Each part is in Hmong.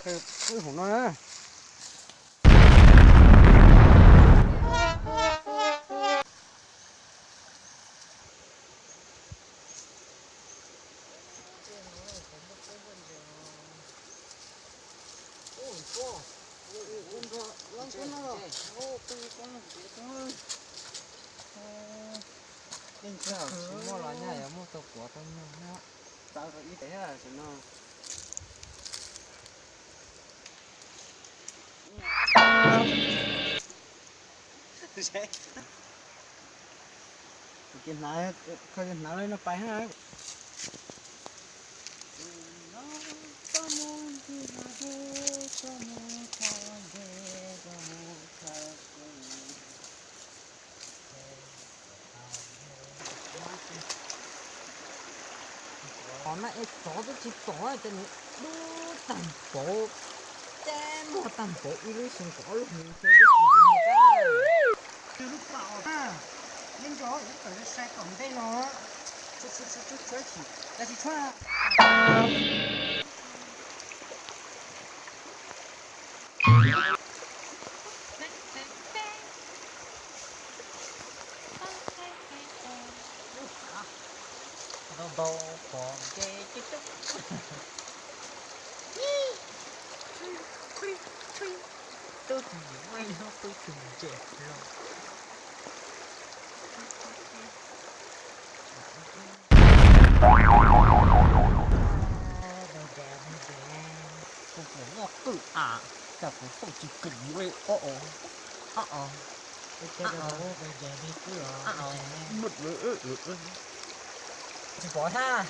Qwj hum no na. Yeej tsis muaj los nyaj yuav muaj tau quav tau nyuj na. Txawv ib teg no. Tus kiag hnav, koj hnav li no pais hab. Qhov no es tsov twb tsis pom ces nws dub tag npaum, cab muag tag npaum ib lub xyoo kaum ob lub hlis twb tsis ntxiv. Lub pam na, yeej nco ib tawm sai tom ntej no. Tshuab, tshuab, tshuab, tshuab, tsis, tsis tshuab. Ntau ntau pom nce coob coob. Tub tus niam muaj ib lub qwj tus ntses los. Kuv puas muaj qwj a, cas kuv txauj tsis kis li. Ob os, ob os, tsis pom thiab.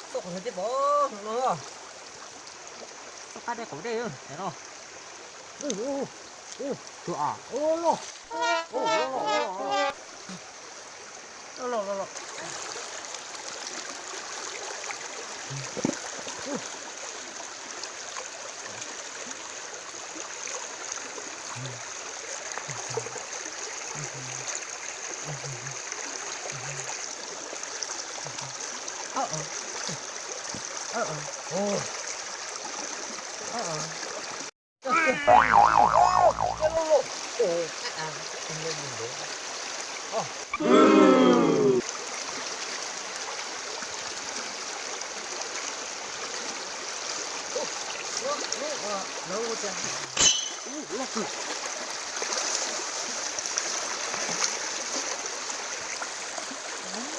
Txauj qhov twg thiaj pom no. Txauj qab dej qaum dej no. Tus a, loj loj. Loj loj loj loj.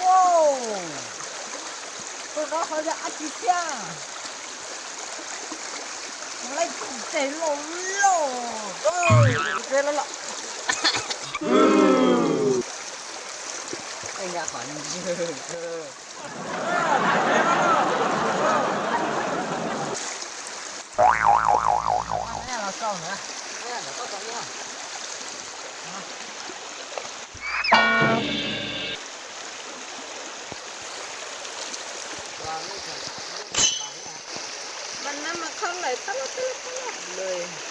Wow, tus no ho yog dab tsi thiab? Laib tus ntses loj loj, tus ntses loj loj. Nqa qhov ntswg. Mas no mas kho lawm tab laj tab laj tab laj lawm.